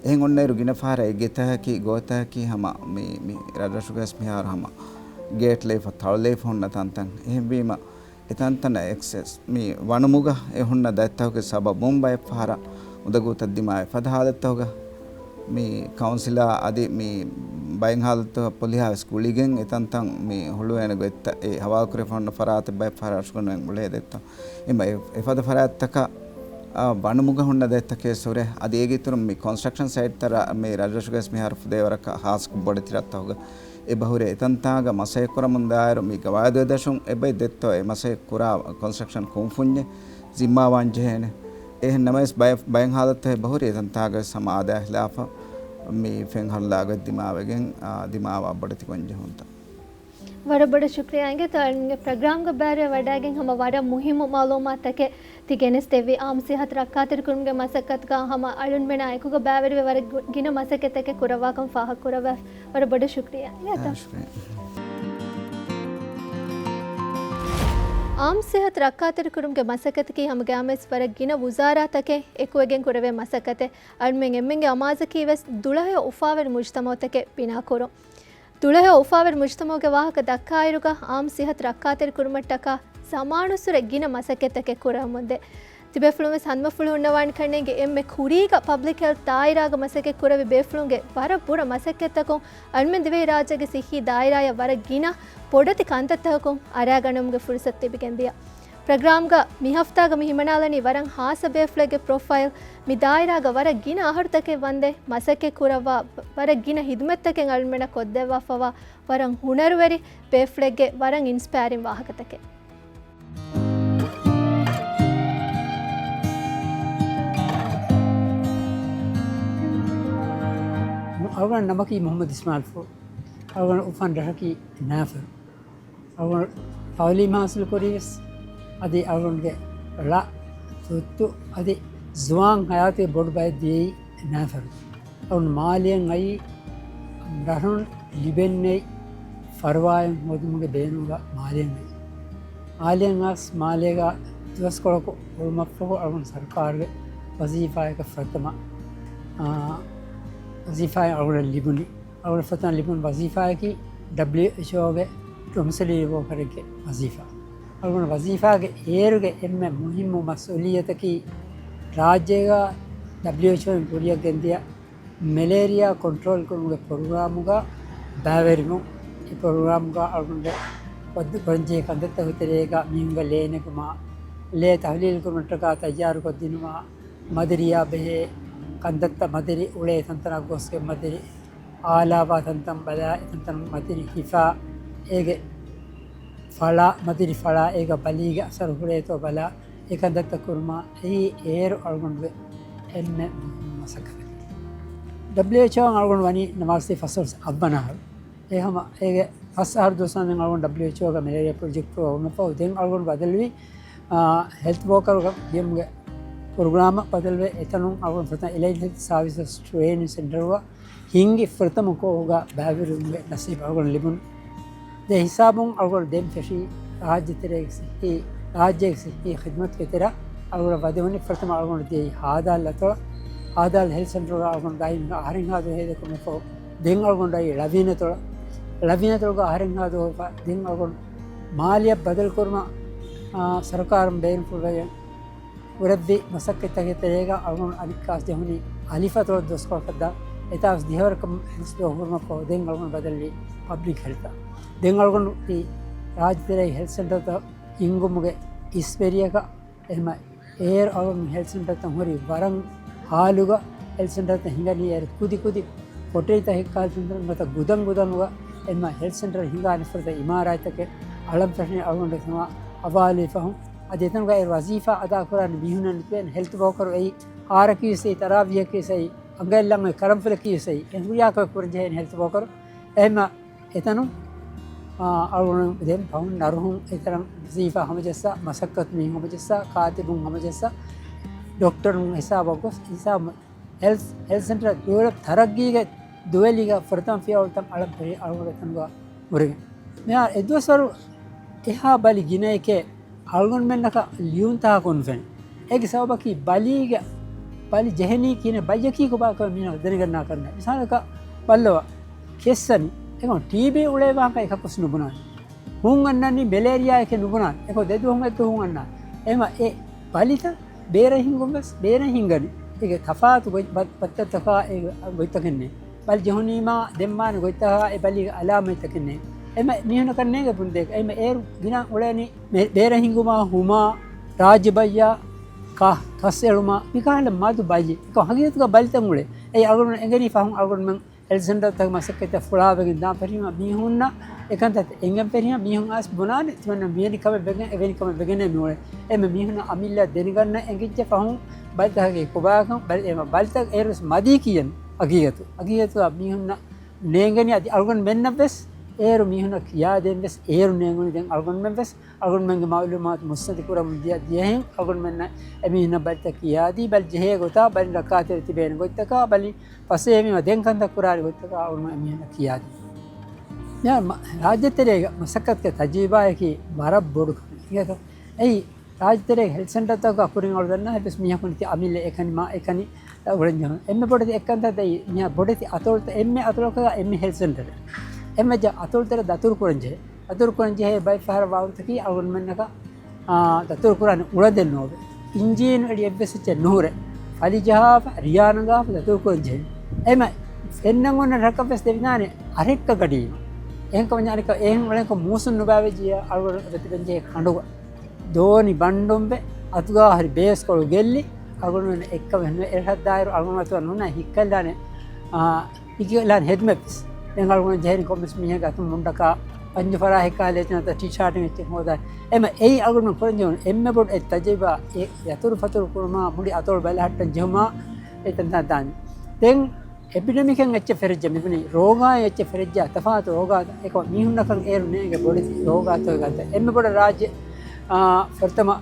އެހެން އޮންނައިރު ގިނަ ފަހަރަށް އެ ގެތަކަކީ ގޯތަކަކީ ހަމަ މި، މި ރަށްރަށުގައި ވެސް މިހާރު ހަމަ ގޭޓް ލެއިފަ ތަޅުލެއިފަ ހުންނަ ތަންތަން. އެހެންވީމަ އެ ތަންތަނަށް އެކްސެސް މި ވަނުމުގަ އެ ހުންނަ ދަތިތަކުގެ ސަބަބުން ބައެއް ފަހަރަށް އުނދަގޫތައް ދިމާވެ ފަދަ ހާލަތްތަކުގަ މި ކައުންސިލާ އަދި މި ބައެއް ހާލަތުތަކަށް ޕޮލިހާ ވެސް ގުޅިގެން އެ ތަންތަން މި ހުޅުވޭނެ ގޮތްތައް އެ ހަވާލުކުރެވިފަ ހުންނަ ފަރާތެއް ބައެއް ފަހަރަށް ރަށުގަނޑުމެން އުޅޭ ދެއްތޯ. އެމަ އެ، އެފަދަ ފަރާތްތަކަށް، އާ، ވަނުމުގަ ހުންނަ ދަތިތަކެއް ހުރޭ. އަދި އޭގެ އިތުރުން މި ކޮންސްޓްރަކްޝަން ސައިޓްތައް މި ރަށްރަށުގައި ވެސް މިހާރު ފުދޭ ވަރަކަށް ހާސް ބޮޑެތި ރަށްތަކުގަ އެބަހުރޭ. އެތަންތާގަ މަސައްކަތް ކުރަމުން ދާއިރު މި ގަވާއިދުގެ ދަށުން އެބައި ދެއްތޯ އެ މަސައްކަތް ކުރާ ކޮންސްޓްރަކްޝަން ކުންފުންޏެއް ޒިންމާވާން ޖެހޭނެ. އެހެން ނަމަވެސް ބައެއް، ބައެއް ހާލަތުތަކު އެބަހުރި އެތަންތާގަ ވެސް ހަމަ އާދައި ހިލާފަށް މި ފެންހަރުލާގޮތް ދިމާވެގެން، އާ، ދިމާވާ ބޮޑެތި ގޮންޖެހުންތައް. ވަރަށް ބޮޑަށް ޝުކްރިޔާ އިނގޭތޯ އަޅުގެ ޕްރޮގްރާމްގެ ބައިވެރިވެ ވަޑައިގެން ހަމަ ވަރަށް މުހިއްމު މައުލޫމާތުތަކެއް ތި ގެނެސްދެއްވީ. އާއްމު ސިއްހަތު ރައްކާތެރިކުރުމުގެ މަސައްކަތުގަ ހަމަ އަޅުންމެނާ އެކުގަ ބައިވެރިވެ ވަރަށް ގު-، ގިނަ މަސައްކަތްތަކެއް ކުރައްވާކަން ފާހަގަކުރައްވާ. ވަރަށް ބޮޑަށް ޝުކްރިޔާ އިނގޭތޯ. އާ، ޝުކްރިޔާ. އާއްމު ސިއްހަތު ރައްކާތެރިކުރުމުގެ މަސައްކަތަކީ ހަމަ ގައިމުވެސް ވަރަށް ގިނަ ވުޒާރާތަކެއް އެކުވެގެން ކުރެވޭ މަސައްކަތެއް. އަޅުމެން އެންމެންގެ އަމާޒަކީ ވެސް ދުޅަހެޔޮ އުފާވެރި މުޖުތަމަޢުތަކެއް ބިނާކުރުން. ދުޅަހެޔޮ އުފާވެރި މުޖުތަމަޢުގެ ވާހަކަ ދައްކާއިރުގަ އާއްމު ސިއްހަތު ރައްކާތެރިކުރުމަށްޓަކާ ޒަމާނުއްސުރެ ގިނަ މަސައްކަތްތަކެއް ކުރަމުންދޭ. ތިބޭފުޅުން ވެސް ހަނދުމަފުޅު ހުންނަވާނެ ކަންނޭނގެ އެންމެ ކުރީގަ ޕަބްލިކް ހެލްތް ދާއިރާގަ މަސައްކަތް ކުރެވި ބޭފުޅުންގެ ވަރަށް ބުރަ މަސައްކަތްތަކުން އަޅުމެން ދިވެހިރާއްޖޭގެ ސިއްހީ ދާއިރާއަށް ވަރަށް ގިނަ ބޮޑެތި ކަންތައްތަކަކުން އަރާގަނެވުމުގެ ފުރުސަތު ލިބިގެންދިޔަ. ޕްރޮގްރާމްގަ މި ހަފްތާގަ މި ހިމަނާލަނީ ވަރަށް ހާއްސަ ބޭފުޅެއްގެ ޕްރޮފައިލް، މި ދާއިރާގަ ވަރަށް ގިނަ އަހަރުތަކެއް ވަންދެން މަސައްކަތް ކުރައްވާ، ވަރަށް ގިނަ ހިދުމަތްތަކެއް އަޅުމެންނަށް ކޮށްދެއްވާފަވާ ވަރަށް ހުނަރުވެރި ބޭފުޅެއްގެ ވަރަށް އިންސްޕަޔަރިން ވާހަކަތަކެއް. އަޅުގަނޑު ނަމަކީ މުޙައްމަދު އިސްމާޢީލްފުޅު. އަޅުގަނޑު އުފަން ރަށަކީ ނާފަރު. އަޅުގަނޑު ތަޢުލީމް ހާސިލް ކުރީ ވެސް އަދި އަޅުގަނޑުގެ ޅަ، ތުއްތު އަދި ޒުވާން ޙަޔާތުގެ ބޮޑު ބައެއް ދިޔައީ ނާފަރު. އަޅުގަނޑު މާލެއަށް އައީ ރަށުން ލިބެންނެތް ފަރުވާއެއް ހޯދުމުގެ ބޭނުމުގަ މާލެއަށް އައީ. މާލެއަށް އައިސް މާލޭގަ ދުވަސްކޮޅަކު އުޅުމަށްފަހު އަޅުގަނޑު ސަރުކާރުގެ ވަޒީފާއަކަށް ފުރަތަމަ، އާ، ވަޒީފާއެއް އަޅުގަނޑަށް ލިބުނީ. އަޅުގަނޑަށް ފުރަތަމަ ލިބުނު ވަޒީފާއަކީ ޑަބްލިއުއެޗްއޯގެ ޑޮމިސިލިއަރީ ވޯކަރެއްގެ ވަޒީފާ. އަޅުގަނޑު ވަޒީފާގެ އޭރުގެ އެންމެ މުހިއްމު މަސްއޫލިއްޔަތަކީ ރާއްޖޭގަ ޑަބްލިއުއެޗްއޯއިން ކުރިއަށް ގެންދިޔަ މެލޭރިއާ ކޮންޓްރޯލް ކުރުމުގެ ޕްރޮގްރާމުގަ ބައިވެރިވުން. އެ ޕްރޮގްރާމުގަ އަޅުގަނޑު ކޮށްދެ-، ކުރަންޖެހޭ ކަންތައްތަކުގެ ތެރޭގަ މީހުންގެ ލޭ ނެގުމާ، ލޭ ތަޙްލީލް ކުރުމަށްޓަކާ ތައްޔާރު ކޮށްދިނުމާ، މަދިރިއާ ބެހޭ ކަންތައްތައް، މަދިރި އުޅޭ ތަންތަނަށް ގޮސްގެން މަދިރި އާލާވާ ތަންތަން ބަލާ، އެތަންތަނުން މަދިރި ހިފާ، އޭގެ ފަޅާ، މަދިރި ފަޅާ އޭގަ ބަލީގެ އަސަރު ހުރޭތޯ ބަލާ، އެ ކަންތައްތައް ކުރުމާ، އެއީ އޭރު އަޅުގަނޑުގެ އެންމެ މުހިންމު މަސައްކަތަކީ. ޑަބްލިއުއެޗްއޯ އަޅުގަނޑު ވަނީ ނަވާރަ ސަތޭކަ ފަސްވަނަ އަހަރު. އެ ހަމަ އޭގެ ފަސް އަހަރު ދުވަސް ވަންދެން އަޅުގަނޑު ޑަބްލިއުއެޗްއޯގެ މެލޭރިއާ ޕްރޮޖެކްޓު އުޅުމަށްފަހު ދެން އަޅުގަނޑު ބަދަލުވީ، އާ، ހެލްތު ވޯކަރުގަ ވިޔަމުގެ ޕްރޮގްރާމަށް ބަދަލުވެ، އެތަނުން އަޅުގަނޑު ފުރަތަމަ އެލައިޑް ހެލްތު ސާވިސަސް ޓްރޭނިން ސެންޓަރުގަ ހިންގި ފުރަތަމަ ކޯހުގަ ބައިވެރިވުމުގެ ނަސީބު އަޅުގަނޑު ލިބުނު. ދެ ހިސާބުން އަޅުގަނޑު ދެން ފެށީ ރާއްޖެ ތެރޭގެ ސިއްހީ، ރާއްޖޭގެ ސިއްހީ ޚިދުމަތުގެ ތެރެއަށް. އަޅުގަނޑަށް ވަދެވުނީ ފުރަތަމަ އަޅުގަނޑު ދިޔައީ ހާދާލް އަތޮޅަށް. ހާދާލް ހެލްތް ސެންޓަރުގަ އަޅުގަނޑު ގާތް އަހަރެއްހާ ދުވަހު ހޭދަކުރުމަށްފަހު، ދެން އަޅުގަނޑު އައީ ޅަވީނަތޮޅަށް. ޅަވީނަތޮޅުގަ އަހަރެއްހާ ދުވަހު ފަ-، ދެން އަޅުގަނޑު މާލިޔަށް ބަދަލުކުރުމަށް، އާ، ސަރުކާރުން ބޭނުންފުޅުވެގެން ކުރެއްވި މަސައްކަތްތަކެއް ތެރޭގަ އަޅުގަނޑު އަނެއްކާވެސް ޖެހުނީ އަލިފަތޮޅަށް ދުވަސްކޮޅަކަށް ދާ އެތާވެސް ދިހަވަރަކަށް ހެންސް ދުވަހު ހުރުމަށްފަހު ދެން އަޅުގަނޑު ބަދަލުވީ ޕަބްލިކް ހެލްތަށް. ދެން އަޅުގަނޑު އީ ރާއްޖެ ތެރޭ ހެލްތް ސެންޓަރތައް ހިންގުމުގެ އިސްވެރިޔަކަށް. އެހެމަ އޭރު އަޅުގަނޑު ހެލްތް ސެންޓަރތައް ހުރި ވަރަށް ހާލުގަ ހެލްތް ސެންޓަރތައް ހިނގަނީ އޭރު ކުދި ކުދި ކޮޓަރިތައް ހެއްކާލި ތަންތަނުން ނުވަތަ ގުދަން ގުދަނުގަ އެހެމަ ހެލްތް ސެންޓަރ ހިނގާ ނިފުރަތައް އިމާރާތްތަކެއް އަޅަން ފެށުނީ އަޅުގަނޑު ހަމަ ހަވާލުވި ފަހުން. އަދި އެތަނުގަ އޭރު ވަޒީފާ އަދާކުރާނެ މީހުންނެއް ނުތިބޭނެ. ހެލްތް ވޯކަރު އެއީ އާރަކީ ވެސް އެއީ، ތަރާވީހަކީ ވެސް އެއީ، އަނގައެއްލަން އޮތް ކަރަންފުޅަކީ ވެސް އެއީ، އެ ހުރިހާ ކަމެއް ކުރަން ޖެހޭނެ ހެލްތް ވޯކަރު. އެހެމަ އެތަނުން، އާ، އަޅުގަނޑު ދެން ފަހުން ނަރުހުން އެތަނަށް ވަޒީފާ ހަމަޖައްސާ، މަސައްކަތު މީހުން ހަމަޖައްސާ، ކާތިބުން ހަމަޖައްސާ، ޑޮކްޓަރުން ހިސާބަށް ގޮސް ހިސާބު ހެލްތް، ހެލްތް ސެންޓަރ ދުވެލި ތަރައްގީގެ ދުވެލީގަ ފުރަތަމަ ފިޔަވަޅުތައް އަޅަން ފެށި އަޅުގަނޑު އެތަނުގަ ހުރެގެން. މިހާރު އެއްދުވަސްވަރު އެހާ ބަލި ގިނައެކޭ އަޅުގަނޑުމެންނަކަށް ލިޔުންތަކަކުން ނުފެނޭ. އޭގެ ސަބަބަކީ ބަލީގެ، ބަލި ޖެހެނީ ކިހިނެއް، ބައްޔަކީ ކޮބާކަން މީހުން ދެނެގަންނާކަށް ނެތް. މިސާލަކަށް ބައްލަވާ، ކެއްސަނި. އެކަމަ ޓީބީ އުޅޭ ވާހަކަ އެކަކުސް ނުބުނާނެ. ހޫން އަންނަނީ މެލޭރިއާއެކޭ ނުބުނާނެ. އެކަމަ ދެ ދުވަހުން އެއްދުވަހު ހޫން އަންނާނެ. އެހެމަ އެ ބަލިތައް ބޭރަށް ހިންގުން ވެސް ބޭރަށް ހިންގަނީ. އޭގެ ތަފާތު ގޮތް-، ބަ-، ބައްތައްތަކާ އޭގެ ގޮތްތަކެއް ނެތް. ބަލި ޖެހުނީމާ ދެން ވާނެ ގޮތްތަކާ އެ ބަލީގެ އަލާމަތްތަކެއް ނެތް. އެހެމަ މީހުންނަކަށް ނޭނގެ ބުނދޭ. އެހެމަ އޭރު ގިނަ އުޅޭނީ މެ-، ބޭރަށް ހިންގުމާ ހުމާ، ރާއްޖެ ބައްޔާ، ކަ-، ކަސް އެޅުމާ، މިކަހަލަ މަދު ބަލި. އެކަމަ ހަގީގަތުގަ ބަލިތައް އުޅޭ. އެއީ އަޅުގަނޑު އެނގެނީ ފަހުން އަޅުގަނޑުމެން ހެލްތް ސެންޓަރތަކުގެ މަސައްކަތްތައް ފުޅާވެގެން ދާން ފެށީމަ މީހުންނަށް އެކަންތައް އެނގެން ފެށީމަ މީހުން އައިސް ބުނާނެ ތިމަންނަ މިވެނި ކަމެއް ވެގެން އެވެނި ކަމެއް ވެގެނޭ މިއުޅެނީ. އެހެމަ މީހުންނަށް އަމިއްލަ ދެނެގަންނަ އެނގިއްޖެ ފަހުން ބަލިތަކަކީ ކޮބާކަން ބަލި-، އެހެމަ ބަލިތައް އޭރުވެސް މަދީ ކިޔަން ހަގީގަތު. ހަގީގަތުގަ މީހުންނަށް ނޭނގެނީ އަދި އަޅުގަނޑުމެންނަށް ވެސް އޭރު މީހުންނަށް ކިޔާދޭން ވެސް އޭރު ނޭނގުނީ ދެން އަޅުގަނޑުމެން ވެސް އަޅުގަނޑުމެންގެ މައުލޫމާތު މުއްސަނދި ކުރަމުން ދިޔަ، ދިޔަހެން އަޅުގަނޑުމެންނަށް އެމީހުންނަށް ބަލިތައް ކިޔާދީ، ބަލި ޖެހޭ ގޮތާ، ބަލި ރައްކާތެރި ތިބޭނެ ގޮތްތަކާ، ބަލި ފަސޭހަވީމަ ދެން ކަންތައް ކުރާނެ ގޮތްތަކާ އަޅުގަނޑު އެމީހުންނަށް ކިޔާދީ. މިހާރު މަ-، ރާއްޖެ ތެރޭގަ މަސައްކަތުގެ ތަޖުރިބާއަކީ ވަރަށް ބޮޑު ކަމެއް. އެއީ ރާއްޖެ ތެރޭގެ ހެލްތް ސެންޓަރތަކުގަ ކުރިން އަޅުގަނޑު ދަންނަ އެއްވެސް މީހަކު ނެތި އަމިއްލަ އެކަނި މާ އެކަނި އުޅެން ޖެހުނު. އެންމެ ބޮޑެތި އެއްކަންތައް ދެއްވި މިހާ ބޮޑެތި އަތޮޅުތައް، އެންމެ އަތޮޅަކަށް އެންމެ ހެލްތް ސެންޓަރެއް. އެންމެ ޖަ-، އަތޮޅުތެރެ ދަތުރު ކުރަން ޖެހޭ. ދަތުރު ކުރަން ޖެހޭ ބައެއް ފަހަރަށް ވާހަކަތަކީ އަޅުގަނޑުމެންނަކަށް، އާ، ދަތުރު ކުރާނެ އުޅަނދެއް ނޯވޭ. އިންޖީނު އެޅި އެއްވެސް އެއްޗެއް ނުހުރޭ. ފަލި ޖަހާފަ، ރިޔާ ނަގާފަ ދަތުރު ކުރަން ޖެހޭ. އެމަ ފެންނަން އޮންނަ ޓްރަކަށް ވެސް ދެވިދާނެ އަރެއްކަ ގަޑީމަ. އެހެންކަމަށް އަނެކަ އެހެން އުޅެންކޮށް މޫސުން ނުބާވެއްޖިއްޔާ އަޅުގަނޑު އެބަތިބެން ޖެހޭ ކަނޑުގަ. ދޯނި ބަންޑުންވެ އަތުގާ ހުރި ބޭސްކޮޅު ގެއްލި، އަޅުގަނޑުމެން އެއްކަމެއް ނުވެ އެރަށް ދާއިރު އަޅުގަނޑު އަތުގަ ނޫން ހިއްކައްލާނެ، އާ، ހިއްކައްލާނެ ހެދުމެއްވެސް. ދެން އަޅުގަނޑު ޖެހެނީ ކޮންމެސް މީހެއްގެ އަތުން މުންޑަކާ ޕަންޖު ފަރާހެއް ކާލޭ އެއްޗެއް ނުވަތަ ޓީޝާޓެއް އެއްޗެއް ހޯދާ. އެމަ އެއީ އަޅުގަނޑު ކުރަން ޖެހުނު އެންމެ ބޮޑު އެއް ތަޖުރިބާ އެ ދަތުރު ފަތުރު ކުރުމާ މުޅި އަތޮޅު ބަލަހައްޓަން ޖެހުމާ އެތަންތާ ދާނީ. ދެން އެޕިޑެމިކެއް އެއްޗެއް ފެށިއްޖެ މިބުނީ ރޯގާއެއް އެއްޗެއް ފެށިއްޖެ ތަފާތު ރޯގާ އެކަމަ މީހުންނަކަށް އޭރު ނޭނގެ ބޮޑެތި ރޯގާތަކުގެ ގަދަ. އެންމެ ބޮޑަށް ރާއްޖެ، އާ، ފުރަތަމަ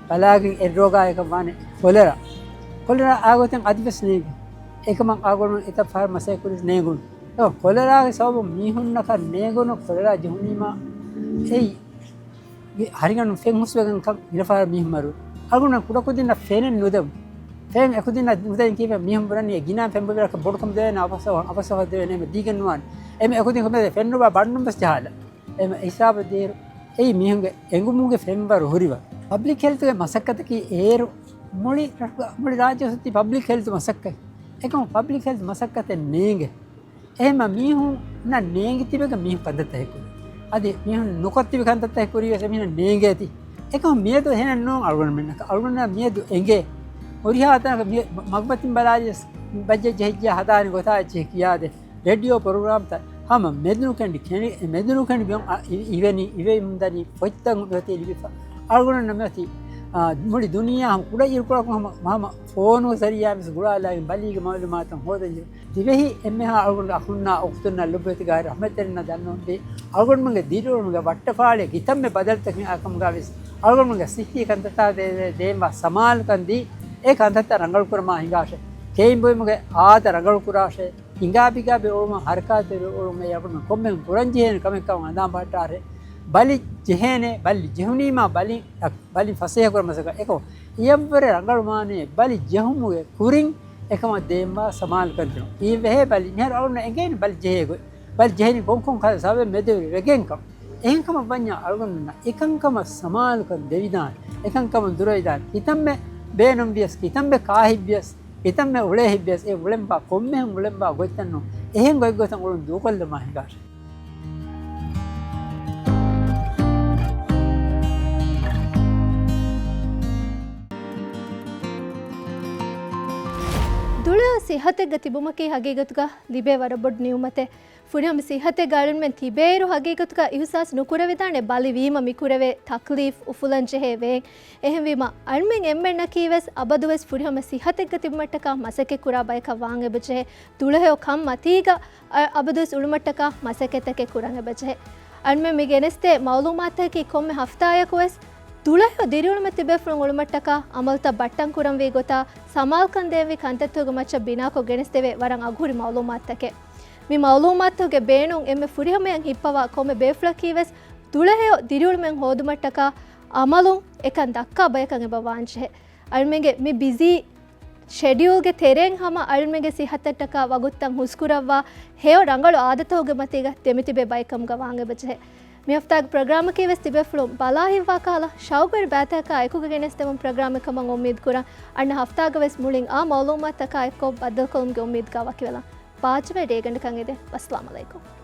ބަލާގެން އެއް ރޯގާއަކަށް ވާނެ ކޮލެރާ. ކޮލެރާ އާގޮތެއް އަދިވެސް ނޭނގެ. އެކަމަށް އަޅުގަނޑު އެތައް ފަހަރު މަސައްކަތް ކުރި ނޭނގުނު. އެ ކޮލެރާގެ ސަބަބުން މީހުންނަކަށް ނޭނގުނު ކޮލެރާ ޖެހުނީމާ އެއީ ހަރިގަނޑު ފެން ހުސްވެގެން ކަން ގިނަ ފަހަރު މީހުން މަރު. އަޅުގަނޑު ކުޑަކުދިންނަށް ފެނެއް ނުދެވުނު. ފެން އެކުދިންނަށް ނުދެވިން ކީއްވެ މީހުން ބުނަނީ ގިނަ ފެން ބޮޑުކަމު ދެވޭނެ އަފަސަ-، އަފަސަފަ ދެވޭނެ އެމެ ދީގެން ނުވާނެ. އެމެ އެކުދިން ކޮމެ ފެން ނުބާ ބަންޑުން ވެސް ޖަހާލަ. އެމެ ހިސާބަށް ދޭރު އެއީ މީހުންގެ އެނގުމުގެ ފެންވަރު ހުރިވަރު. ޕަބްލިކް ހެލްތުގެ މަސައްކަތަކީ އޭރު މުޅި ރަށުގަ-، މުޅި ރާއްޖެ އޮތީ ޕަބްލިކް ހެލްތު މަސައްކަތް. އެކަމަ ޕަބްލިކް ހެލްތު މަސައްކަތެއް ނޭނގެ. އެހެންމަ މީހުންނަށް ނޭނގި ތިބެގެ މީހުން ކަންތައްތައް ކުރި. އަދި މީހުން ނުކޮށް ތިބި ކަންތައްތައް ކުރީ ވެސް އެމީހުން ނޭނގޭތީ. އެކަމަ މިއަދު އެހެނެއް ނޫން އަޅުގަނޑުމެންނަކަށް. އަޅުގަނޑުމެން މިއަދު އެނގޭ. ހުރިހާ ތަނަކަށް މި-، މަގުމަތިން ބަލާލިޔަސް ބައްޖެއް ޖެހިއްޖެ ހަދާނެ ގޮތާ އެއްޗެހި ކިޔާދޭ. ރޭޑިއޯ ޕްރޮގްރާމްތައް ހަމަ މެދުނުކެނޑި ކެނޑި-، މެދުނުކެނޑި ބިޔޮން އަ، އި-، އިވެނީ، އިވެ މުންދަނީ ފޮތްތައް މިއޮތީ ލިބިފަ. އަޅުގަނޑު ނަމަތި، އާ، މުޅި ދުނިޔެ ހަމަ ކުޑަ އިރުކޮޅަކު ހަމަ، ހަމަ ފޯނު ޒަރީއާ ވެސް ގުޅާލާގެން ބަލީގެ މައުލޫމާތު ހޯދަން ޖެހޭ. ދިވެހި އެންމެހާ އަޅުގަނޑު އަޚުންނާ އުޚްތުންނާ ލޮބުވެތި ގާތް ރަޙްމަތްތެރިންނަށް ދަންނަވަންވީ، އަޅުގަނޑުމެންގެ ދިރިއުޅުމުގެ ވައްޓަފާޅި ކިތަންމެ ބަދަލުތަކެއް އާކަމުގަ ވެސް އަޅުގަނޑުމެންގެ ސިއްހީ ކަންތައްތާ ދޭ-، ދޭންވާ ސަމާލުކަން ދީ، އެ ކަންތައްތައް ރަނގަޅުކުރަމާ ހިނގާށޭ. ކެއިން ބުއިމުގެ އާދަ ރަނގަޅުކުރާށޭ. ހިނގާބިގާބެ އުޅުމަށް، ހަރަކާތެރި އުޅުމަށް އެ އަޅުގަނޑު ކޮންމެ ކުރަންޖެހޭނެ ކަމެއްކަމަށް އަނދާން ބަހައްޓާށޭ. ބަލި ޖެހޭނެ، ބަލި ޖެހުނީމާ ބަލި، ބަލި ފަސޭހަކުރަން މަސައްކަތް އެކަމަށް އެއަށްވުރެ ރަނގަޅު މާނައެއް ބަލި ޖެހުމުގެ ކުރިން އެކަމަށް ދޭންވާ ސަމާލުކަން ދިނުން. އިއްވެހޭ ބަލި މިހާރު އަޅުގަނޑަށް އެނގޭނެ ބަލި ޖެހޭ ގޮތް. ބަލި ޖެހެނީ ކޮންކޮން ކަހަލަ ސަބަބެއް މެދުވެރި ވެގެންކަން. އެހެންކަމަށް ވަންޏާ އަޅުގަނޑުންނަށް އެކަންކަމަށް ސަމާލުކަން ދެވިދާނެ. އެކަންކަމުން ދުރަވިދާނެ. ކިތަންމެ ބޭނުން ވިޔަސް، ކިތަންމެ ކާހިތް ވިޔަސް، ކިތަންމެ އުޅޭހިތް ވިޔަސް، އެ އުޅެންވާ ކޮންމެހެން އުޅެންވާ ގޮތްތައް ނޫން. އެހެން ގޮތްގޮތަށް އުޅުން ދޫކޮށްލަމާ ހިނގާށޭ. ދުޅަހެޔޮ ސިއްހަތެއްގަ ތިބުމަކީ ހަގީގަތުގަ ލިބޭ ވަރަށް ބޮޑު ނިޢުމަތެއް. ފުރިހަމަ ސިއްހަތެއްގަ އަޅުންމެން ތިބޭއިރު ހަގީގަތުގަ އިހުސާސް ނުކުރެވިދާނެ ބަލި ވީމަ މިކުރެވޭ ތަކްލީފް އުފުލަންޖެހޭ ވޭން. އެހެންވީމަ، އަޅުމެން އެންމެންނަކީވެސް އަބަދުވެސް ފުރިހަމަ ސިއްހަތެއްގަ ތިބުމަށްޓަކާ މަސައްކަތްކުރާ ބަޔަކަށް ވާން އެބަޖެހޭ. ދުޅަހެޔޮ ކަން މަތީގަ އަ-، އަބަދުވެސް އުޅުމަށްޓަކާ މަސައްކަތްތަކެއް ކުރަން އެބަޖެހޭ. އަޅުމެން މި ގެނެސްދޭ މަޢުލޫމާތަކީ ކޮންމެ ހަފްތާއަކުވެސް ދުޅަހެޔޮ ދިރިއުޅުމެއް ތިބޭފުޅުން އުޅުމަށްޓަކާ އަމަލުތައް ބައްޓަން ކުރަންވީ ގޮތާ، ސަމާލުކަން ދޭންވީ ކަންތައްތަކުގެ މައްޗަށް ބިނާކޮށް ގެނެސްދެވޭ ވަރަށް އަގުހުރި މަޢުލޫމާތުތަކެއް. މި މަޢުލޫމާތުގެ ބޭނުން އެންމެ ފުރިހަމަޔަށް ހިއްޕަވާ ކޮންމެ ބޭފުޅަކީވެސް ދުޅަހެޔޮ ދިރިއުޅުމެއް ހޯދުމަށްޓަކާ އަމަލުން އެކަން ދައްކާ ބަޔަކަށް އެބަ ވާންޖެހޭ. އަޅުމެންގެ މި ބިޒީ ޝެޑިއުލްގެ ތެރެއިން ހަމަ އަޅުމެންގެ ސިއްހަތަށްޓަކާ ވަގުތުތައް ހުސްކުރައްވާ ހެޔޮ ރަނގަޅު އާދަތަކުގެ މަތީގަ ދެމިތިބޭ ބައެއްކަމުގަ ވާން އެބަޖެހޭ. މި ހަފްތާގެ ޕްރޮގްރާމަކީވެސް ތިބޭފުޅުން ބަލާ ހިތްވާ ކަހަލަ ޝައުގުވެރި ބައިތަކާ އެކުގަ ގެނެސްދެމުން ޕްރޮގްރާމެއް ކަމަށް އުއްމީދުކުރަން. އަންނަ ހަފްތާގަވެސް މުޅިން އާ މަޢުލޫމާތުތަކާ އެއްކޮށް ބައްދަލުކޮށްލުމުގެ އުއްމީދުގަ ވަކިވެލަން. ބާއްޖަވެރި ރޭގަނޑަކަށް އެދެން. ވައްސަލާމް ޢަލައިކުމް.